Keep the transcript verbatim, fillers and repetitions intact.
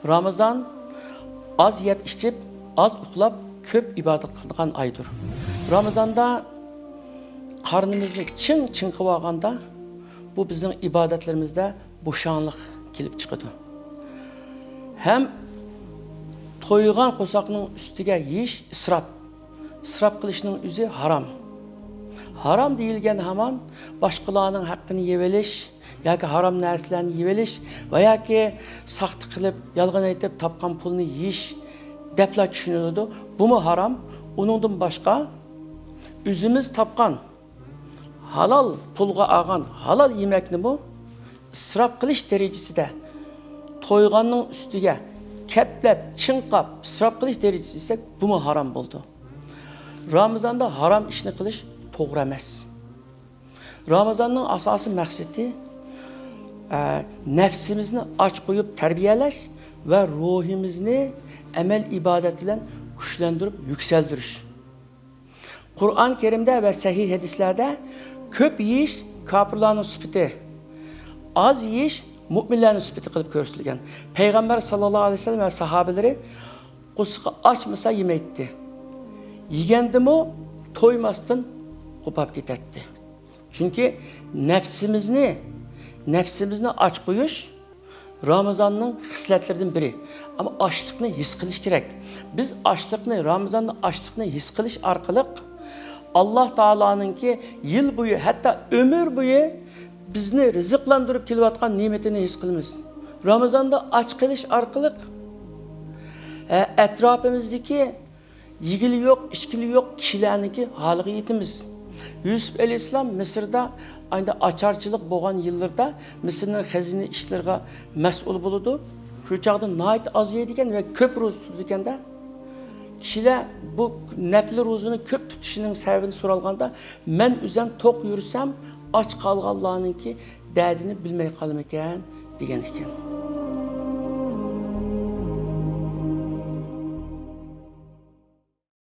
رامىزان ئاز يەپ ئىچىپ، ئاز ئۇخلاپ، كۆپ ئىبادەت قىلىدىغان ئايدۇر. رامىزاندا قارنىمىزنى چىڭ چىڭقىۋالغاندا، بۇ بىزنىڭ ئىبادەتلىرىمىزدە بوشاڭلىق كېلىپ چىقىدۇ. ھەم تويغان قورساقنىڭ ئۈستىگە يېيىش ئىسراپ. ئىسراپ قىلىشنىڭ ئۆزى ھارام. ھارام دېيىلگەن ھامان باشقىلارنىڭ ھەققىنى يېۋېلىش ياكى ھارام نەرسىلەرنى يېۋېلىش ۋە ياكى ساختا قىلىپ، يالغان ئېيتىپ تاپقان پۇلنى يېيىش دەپلا چۈشىنىلىدۇ. بۇمۇ ھارام. ئۇنىڭدىن باشقا، ئۆزىمىز تاپقان ھالال پۇلغا ئالغان ھالال يېمەكنىمۇ ئىسراپ قىلىش دەرىجىسىدە، تويغاننىڭ ئۈستىگە كەپلەپ، چىڭقاپ ئىسراپ قىلىش دەرىجىسىدە دېسەك، بۇمۇ ھارام بولىدۇ. رامىزاندا ھارام ئىشنى قىلىش توغرا ئەمەس. رامىزاننىڭ ئاساسىي مەقسىتى، ئە، نەپسىمىزنى ئاچ قويۇپ تەربىيەلەش ۋە روھىمىزنى ئەمەل ئىبادەت بىلەن كۈچلەندۈرۈپ يۈكسەلدۈرۈش. قۇرئان كەرىمدە ۋە سەھىھ ھەدىسلەردە كۆپ يېيىش كاپىرلارنىڭ سۈپىتى، ئاز يېيىش مۇئمىنلارنىڭ سۈپىتى قىلىپ كۆرسىتىلگەن. پەيغەمبەر ساللاللاھۇ ئەلەيھى ۋەسەللەم ۋە ساھابىلىرى قورسىقى ئاچمىسا يېمەيتتى. يېگەندىمۇ تويماستىن قوپاپ كېتەتتى. چۈنكى نەپسىمىزنى، نەپسىمىزنى ئاچ قويۇش رامىزاننىڭ خىسلەتلىرىدىن بىرى. ئەمما ئاچلىقنى ھېس قىلىش كېرەك. بىز ئاچلىقنى، رامىزاندا ئاچلىقنى ھېس قىلىش ئارقىلىق ئاللاھ تائالانىڭكى يىل بويى، ھەتتا ئۆمۈر بويى بىزنى رىزىقلاندۇرۇپ كېلىۋاتقان نېمىتىنى ھېس قىلىمىز. رامىزاندا ئاچ قېلىش ئارقىلىق، ئە، ئەتراپىمىزدىكى يېگىلى يوق، ئىچكىلى يوق كىشىلەرنىڭكى ھالىغا يېتىمىز. يۈسۈپ ئەلەيھىسسالام مىسىردا ئايدا ئاچارچىلىق بولغان يىللىرىدا مىسىرنىڭ خەزىنە ئىشلىرىغا مەسئۇل بولىدۇ. شۇ چاغدا ناھايىتى ئاز يەيدىكەن ۋە كۆپ روزا تۇتىدىكەن-دە. كىشىلەر بۇ نەپلى روزىنى كۆپ تۇتۇشىنىڭ سەۋەبىنى سورالغاندا، مەن ئۆزۈم توق يۈرسەم، ئاچ قالغانلارنىڭكى دەردىنى بىلمەي قالىمىكەن، دېگەن ئىكەن.